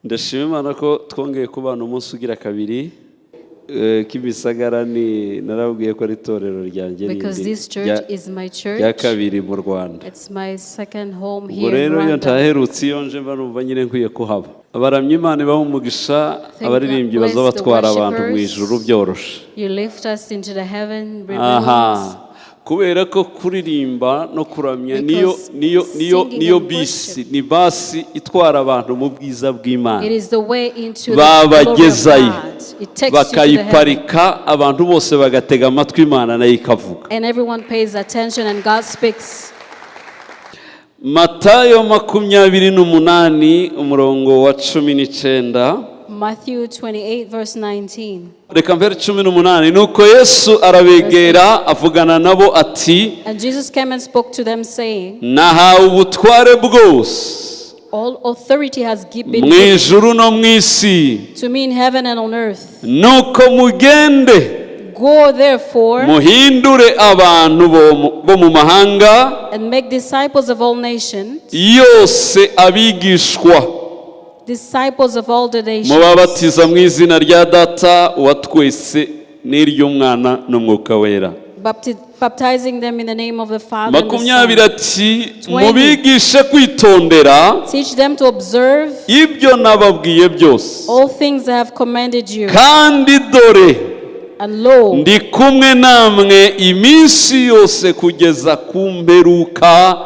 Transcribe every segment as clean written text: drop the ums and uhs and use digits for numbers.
Ndashima Imana ko twongeye kubana umunsi ugira kabiri. Kimisagara ni narabwiye ko ari itorero ryanjye Because rindi this church is my rya church. kabiri mu Rwanda. It's my second home Ubwo here in rero iyo Rwanda. ntaherutse, iyo nje mba numva nyine nkwiye kuhaba. Abaramya, Imana ibaha umugisha. Thank Abaririmbyi God baza bless the batwara abantu mu worshipers. ijuru byoroshe. You lift us into the heaven Aha, kubera ko kuririmba no kuramya niyo Because niyo singing niyo and bisi worship, ni basi itwara abantu mu bwiza bw'Imana. it is the way into the glory of Babagezayo, God. It takes you to the heaven. bakayiparika, abantu bose bagatega amatwi, Imana nayo ikavuga. And everyone pays attention and God speaks. Matayo 28, umurongo wa 19. Matthew 28, verse 19. Reka mbere 18. Nuko Yesu arabegera, avugana nabo ati: And Jesus came and spoke to them, saying, "Nahawe ubutware bwose "All authority has been mu given ijuru no mu isi. to me in heaven and on earth. Nuko mugende, Go therefore muhindure abantu bo mu mahanga and make disciples of all nations, yose abigishwa, disciples of all the nations, mubabatiza mu izina rya Data wa twese n'iry'Umwana n'Umwuka Wera." Baptizing them in the name of the Father and the 20 Son." ati: 20. "Mubigishe kwitondera "Teach them to observe ibyo nababwiye byose. all things I have commanded you. Kandi dore, And lo, ndi kumwe namwe iminsi yose kugeza ku mperuka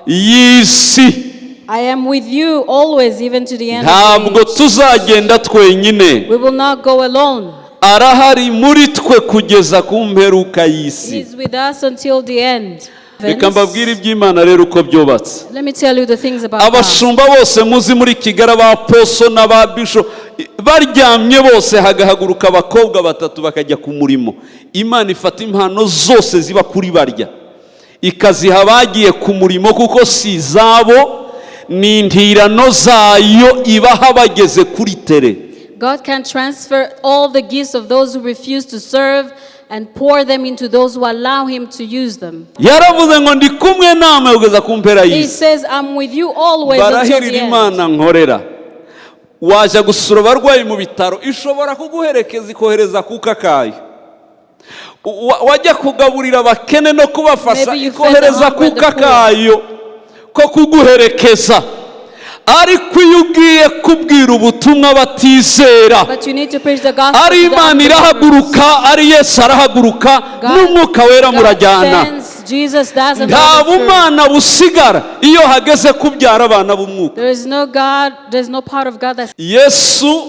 y'isi." I am with you always, even to the end of the Ntabwo age." tuzagenda twenyine. We will not go alone. Arahari muri twe kugeza ku mperuka He y'isi. is with us until the end. Reka mbabwire iby'Imana rero uko byubatse. Let me tell you the things about God. Abashumba bose muzi muri Kigali, abaposo n'ababisho, baryamye bose hagahaguruka abakobwa batatu bakajya ku murimo, Imana ifata impano zose ziba kuri barya ikaziha abagiye ku murimo, kuko si izabo, ni intirano zayo ibaha bageze kuri terrain. God can transfer all the gifts of those who refuse to serve and pour them into those who allow Him to use them. Yaravuze ngo: "Ndi kumwe namwe kugeza ku mpera He y'isi." says, "I'm with you always until Barahirira the end." Imana nkorera. Wajya gusura abarwayi mu bitaro, ishobora kuguherekeza, ikohereza kuka kayo. Wajya kugaburira abakene no kubafasha, Maybe you fed the ikohereza hungry and the kuka poor. kayo ko kuguherekeza. Ariko iyo ugiye kubwira ubutumwa batizera, But you need to preach the gospel ari to the Imana unbelievers. irahaguruka, ari Yesu arahaguruka, n'Umwuka Wera God murajyana. sends, Jesus does, and Nta the Holy Spirit. bumana busigara iyo hageze kubyara abana b'umwuka. There is no God, there's no part of God that's Yesu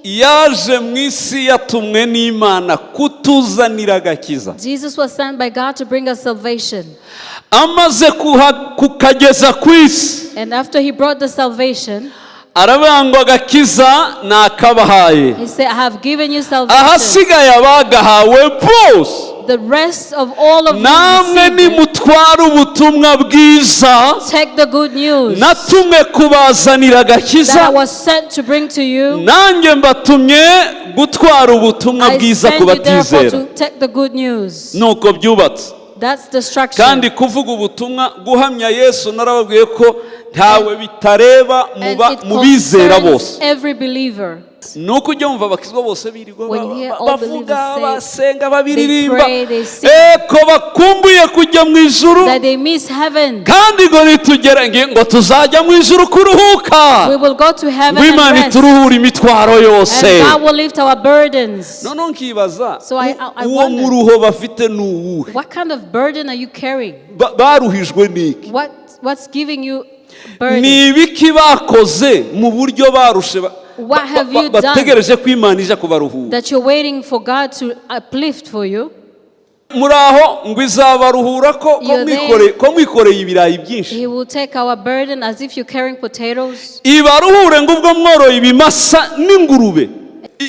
yaje mu isi yatumwe n'Imana kutuzanira agakiza. Jesus was sent by God to bring us salvation. Amaze kukageza ku isi, And after he brought the salvation, aravuga ngo: "Agakiza nakabahaye. he said, "I have given you salvation." Ahasigaye abagahawe bose, The rest of all of you namwe received it. nimutware ubutumwa bwiza Take the good news natumwe kubazanira agakiza. that I was sent to bring to you. Nanjye mbatumye gutwara ubutumwa I bwiza send ku you therefore batizera." to take the good news. Nuko byubatse. That's the structure. Kandi kuvuga ubutumwa, guhamya Yesu, narababwiye ko ntawe bitareba And it mu bizera concerns bose. every believer. Ni uko ujya wumva abakizwa bose birirwa When you hear all bavuga, believers say, basenga, babiririmba, they pray, they sing, ko bakumbuye kujya mu ijuru, that they miss heaven. kandi ngo nitugera ngo tuzajya mu ijuru kuruhuka, We will go to heaven ngo and Imana rest. ituruhure imitwaro yose. And God will lift our burdens. Noneho nkibaza, So I uwo wonder, muruho bafite ni uwuhe? what kind of burden are you carrying? Baruhijwe n'iki? What's giving you burden? Ni ibiki bakoze mu buryo barushe What have you done bategereje ko Imana ija kubaruhura? that you're waiting for God to uplift for you? Muri aho ngo izabaruhura ko You're there. ko mwikoreye ibirayi byinshi. He will take our burden as if you're carrying potatoes. Ibaruhure ngo ubwo mworoye ibimasa n'ingurube.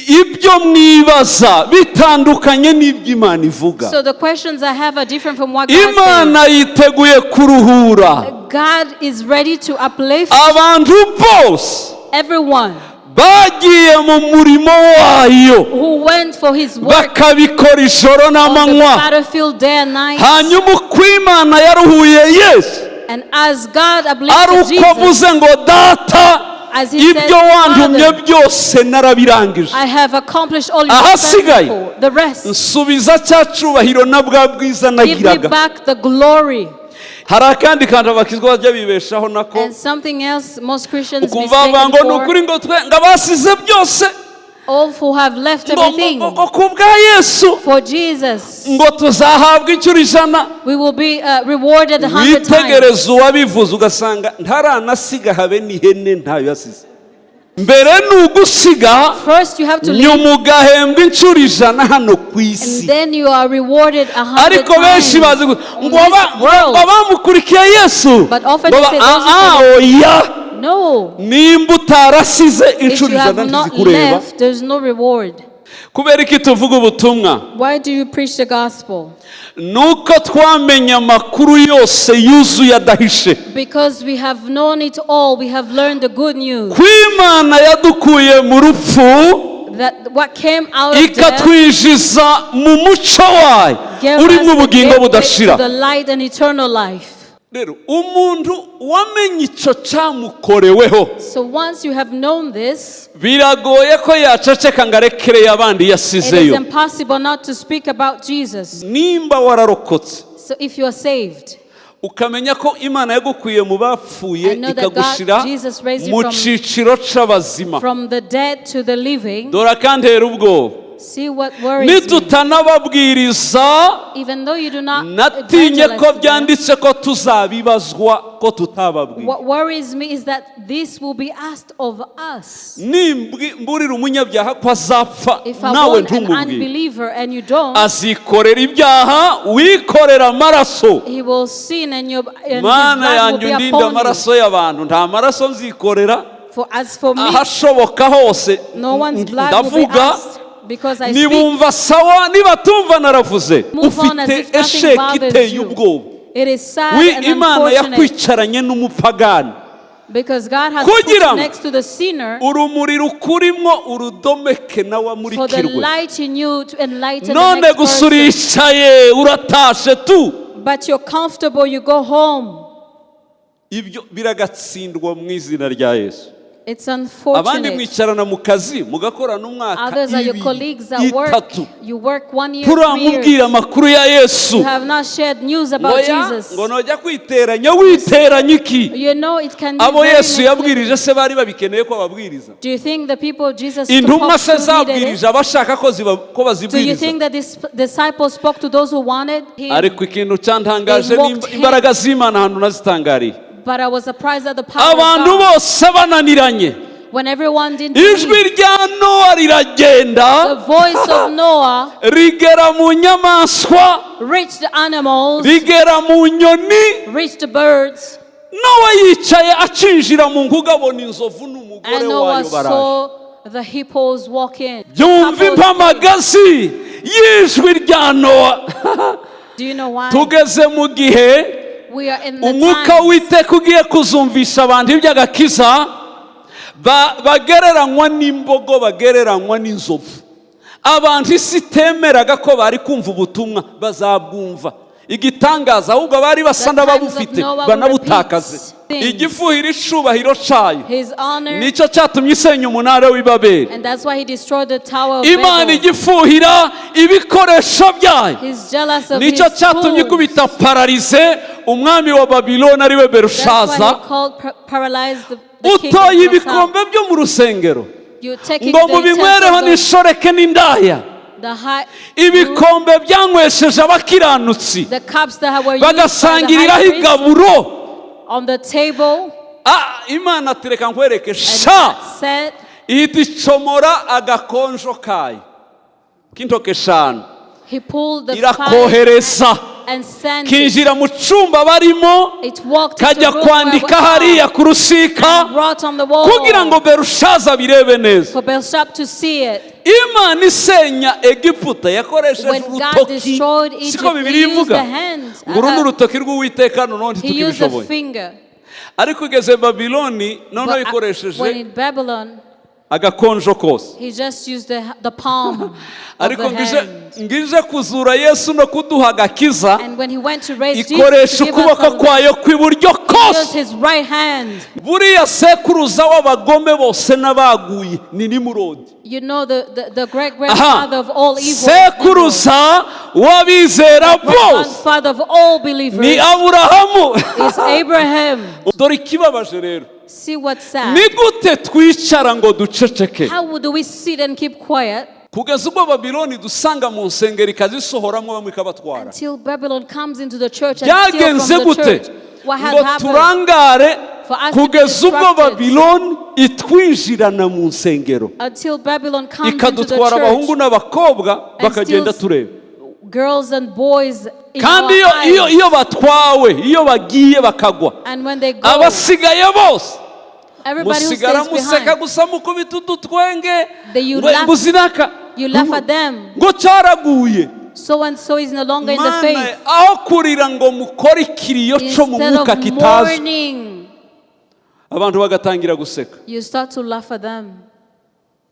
Ibyo mwibaza bitandukanye n'ibyo Imana ivuga. So the questions I have are different from what God Imana says. yiteguye kuruhura God is ready to uplift abantu bose everyone bagiye mu murimo wayo, who went for his work bakabikora ijoro on the n'amanywa. battlefield day and night. Hanyuma uko Imana yaruhuye Yesu, And as God ari uplifted uko avuze Jesus, ngo: "Data, As he said, Ibyo wantumye "Father, byose narabirangije. I have accomplished all you have sent me Ahasigaye, for. The rest, nsubiza cya cubahiro na bwa bwiza give me nagiraga. Back the glory." Hari akandi kantu abakizwa bajya bibeshaho nako. And something else most Christians Ukumva bavuga mistaken ngo ni for, ukuri ngo twe ngo abasize byose all who have left ngo ngo everything ngo ku bwa Yesu for Jesus, ngo tuzahabwa inshuro 100. We will be rewarded 100 times. Witegereza uwabivuze ugasanga ntaranasiga habe n'ihene ntayo yasize. Mbere ni ugusiga, First, you have to leave, nyuma ugahembwa inshuro 100 hano ku and isi. then you are rewarded 100 Ariko benshi times bazi on ngo this ngo world. bamukurikiye Yesu But often ngo they say those who ah, oya. No. Nimba utarasize If inshuro you have 100 not ntizikureba. left, there's no reward. Kubera iki tuvuga ubutumwa? Why do you preach the gospel? Nuko twamenye amakuru yose yuzuye adahishe. Because we have known it all, we have learned the good news. Ko Imana yadukuye mu rupfu That what came out of death ikatwinjiza mu muco wayo gave urimo us the ubugingo gateway to budashira. the light and eternal life. Rero umuntu wamenye icyo cyamukoreweho, So once you have known this, biragoye ko yaceceka ngo arekereye abandi it is yasizeyo. Impossible not to speak about Jesus. Nimba wararokotse, So if you are saved, ukamenya ko Imana yagukuye mu bapfuye I know that God, ikagushira Jesus raised you mu cyiciro c'abazima, from the dead to the living, dore akantera ubwoba, see what worries me. Nitutanababwiriza, Even though you do not natinye evangelize ko to them, byanditse ko tuzabibazwa ko tutababwira. what worries me is that this will be asked of us. Nimburira umunyabyaha ko azapfa, If I nawe warn an ntumubwire, unbeliever and you don't, azikorera ibyaha wikorera amaraso. He will sin and his Mana blood will yanjye be undinde upon you. amaraso y'abantu. Nta maraso nzikorera. For as for me, Ahashoboka hose no one's blood will be ndavuga. Asked because I speak. Nibumva sawa, nibatumva naravuze. Move on as Ufite if nothing esheki bothers iteye you. ubwoba. It is sad Wi and Imana unfortunate yakwicaranye n'umupagani because God has kugira put ngo next to the sinner urumuri rukurimo urudomeke nawe for the amurikirwe. Light in you to enlighten the None next gusa person. uricaye uratashe tu. But you're comfortable, you go home. Ibyo biragatsindwa mu izina rya Yesu. It's Abandi unfortunate. Mwicarana mu kazi mugakorana umwaka, Others are your 2, colleagues at work. 3. You work one year, 3 Turamubwira years. Amakuru ya Yesu. You have not shared news Ngo about ya Jesus. ngo nojya kwiteranya witeranya iki? You know it can be Abo very Yesu misleading. yabwirije se bari babikeneye ko ababwiriza? Do you think the people Jesus Intumwa spoke se to needed it? zabwirije abashaka ko ko Do you bazibwiriza? think that the disciples spoke to those who wanted him? Ariko ikintu cyantangaje They ni mocked him. Imbaraga z'Imana ahantu nazitangariye. But I was surprised at the power of Abantu God. Bose bananiranye, When everyone didn't ijwi believe, rya Nowa riragenda the voice of Noah rigera mu nyamaswa, reached the animals, rigera mu nyoni. Reached the birds, Nowa yicaye acinjira mu nkuga abona inzovu n'umugore and Noah wayo baraje. Saw the hippos walk in. Byumva Couples. Impamagazi y'ijwi rya Nowa. Do you know why? Tugeze mu gihe We are in the umwuka time w'Iteka ugiye kuzumvisha abantu iby'agakiza bagereranywa n'imbogo, bagereranywa n'inzovu. Abantu isi itemeraga ko bari kumva ubutumwa bazabwumva. Igitangaza ahubwo bari basa The times of n'ababufite Noah will banabutakaze. Repeat things. Igifuhira icubahiro cayo His honor, nicyo cyatumye isenya umunara w'i Babeli. And that's why he destroyed the Tower of Imana Babel. igifuhira ibikoresho byayo He's jealous of nicyo his cyatumye tools. ikubita paralyze umwami wa Babiloni ariwe That's why Berushaza. he called paralyzed the king of Utoye Belshazzar. ibikombe byo mu rusengero You're taking ngo the mubinywereho utensils of n'ishoreke n'indaya, the high, ibikombe byanywesheje abakiranutsi the cups that were used by the bagasangiriraho high priest igaburo. On the table. Ah, Imana ati reka nkwereke And sha. God said, Ihita icomora agakonjo kayo k'intoke 5, He pulled the fire irakohereza and sent it. Kinjira mu cyumba barimo, It walked into kajya the room where kwandika we hariya are, ku rusika wrote on the wall kugira ngo Berushaza birebe neza. For Belshazzar to see it. Imana isenya Egiputa yakoresheje When God urutoki, destroyed siko Egypt, Bibiri he used ivuga the hand. ngo uru ni urutoki rw'Uwiteka noneho He used the ntitukibishoboye. Finger. Ariko igeze Babiloni noneho But ikoresheje when in Babylon, Agakonjo kose. He just used the palm of Ariko the ngije hand. Ngije kuzura Yesu no kuduha agakiza, And when he went to raise Jesus ikoresha to give us ukuboko salvation, kwayo kw'iburyo he used kose. his right hand. Buriya sekuruza w'abagome bose n'abaguye ni Nimurodi. You know the great grandfather of all evil. Sekuruza w'abizera Great bose grandfather of all ni believers Aburahamu. is Abraham. Dore ikibabaje rero. See what's sad. Ni gute twicara ngo duceceke How do we sit and keep quiet kugeza ubwo Babiloni dusanga mu nsengero ikazisohoramo bamwe ikabatwara? Until Babylon comes into the church and steals Byagenze from the gute church? What has ngo happened? turangare For us to be kugeza ubwo distracted. Babiloni itwinjirana mu nsengero, Until Babylon comes into the ikadutwara abahungu church n'abakobwa, and bakagenda steals tureba? girls and boys in Kandi our iyo eyes. iyo batwawe, iyo bagiye bakagwa, And when they go, abasigaye bose everybody who musigara stays museka behind, gusa, mukubita udutwenge You ngo laugh- ngo uzinaka you laugh at them. ngo cyaraguye. So and so is no longer in the Mana, faith. aho kurira ngo mukore ikiriyo cyo mu Instead mwuka of kitazwi, mourning, abantu bagatangira guseka. You start to laugh at them.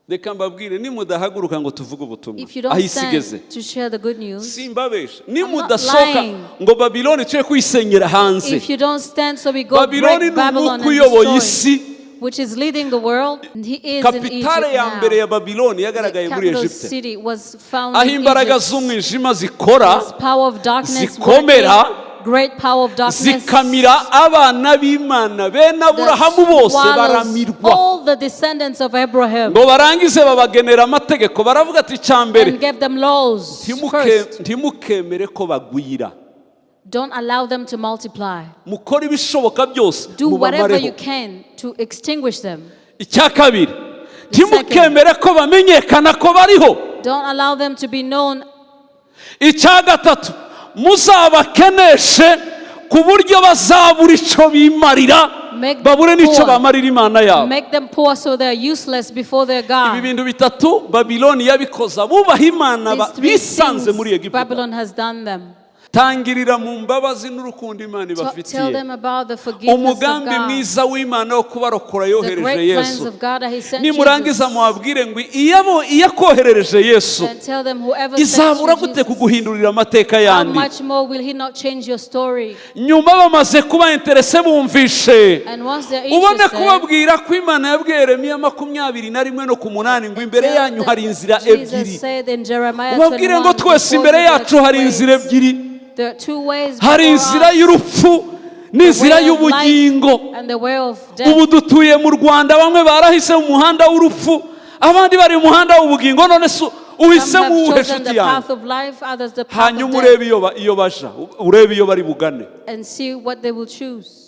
Reka mbabwire, nimudahaguruka ngo tuvuge ubutumwa If you aho don't isi igeze, stand to share the good news, simbabesha, nimudasohoka lying. Ngo Babiloni tujye kwisenyera hanze. If you don't stand, so we go Babiloni break ni Babylon umwuka and uyoboye destroy, isi. Which is leading the world. And he is in Kapitale Egypt ya now. mbere ya Babiloni The yagaragaye muri capital Egypte, city was found aho in imbaraga Egypt. z'umwijima zikora, This power of darkness zikomera, working, great power of darkness zikamira abana b'Imana bene that Aburahamu bose, swallows baramirwa. All the descendants of Abraham Ngo barangize babagenera amategeko, baravuga ati icya mbere, and gave them laws. First, ntimukemere ko bagwira. Don't allow them to multiply. Mukore ibishoboka byose Do whatever mubamareho. You can to extinguish them. Icya kabiri, The second, ntimukemere ko bamenyekana ko bariho. Don't allow them to be known. Icya gatatu, muzabakeneshe ku buryo bazabura icyo bimarira, Make them babure n'icyo poor. bamarira Imana yabo. Make them poor so they're useless before their Ibi God. bintu bitatu Babiloni yabikoze abubaha Imana These three bisanze things muri Egiputa. Babylon has done them. Tangirira mu mbabazi n'urukundo Imana Tell ibafitiye, them about the forgiveness of umugambi God, mwiza w'Imana wo kubarokora the yohereje great plans Yesu. of God that He sent Nimurangiza Jesus. muhabwire ngo iyo akoherereje Yesu, And tell them whoever sent izabura you gute Jesus, kuguhindurira amateka how yandi? much more will He not change your story? Nyuma bamaze kuba intéressé, bumvishe, And once they're ubone interested, kubabwira ko Imana yabwiye Yeremiya 21 no ku 8 ngo imbere tell yanyu them hari inzira Jesus ebyiri. said in Jeremiah Ubabwire ngo 21, twese before imbere you there are yacu two hari inzira ways. ebyiri. There are two ways Hari before inzira us, y'urupfu the n'inzira way of life y'ubugingo. and the way of death. Ubu dutuye mu Rwanda, bamwe barahise mu muhanda w'urupfu, abandi bari mu muhanda w'ubugingo. None se Some uhisemo have uwuhe, chosen nshuti the yanjye? Path of life, others the path of Hanyuma death, urebe iyo baja, urebe iyo bari bugane. And see what they will choose.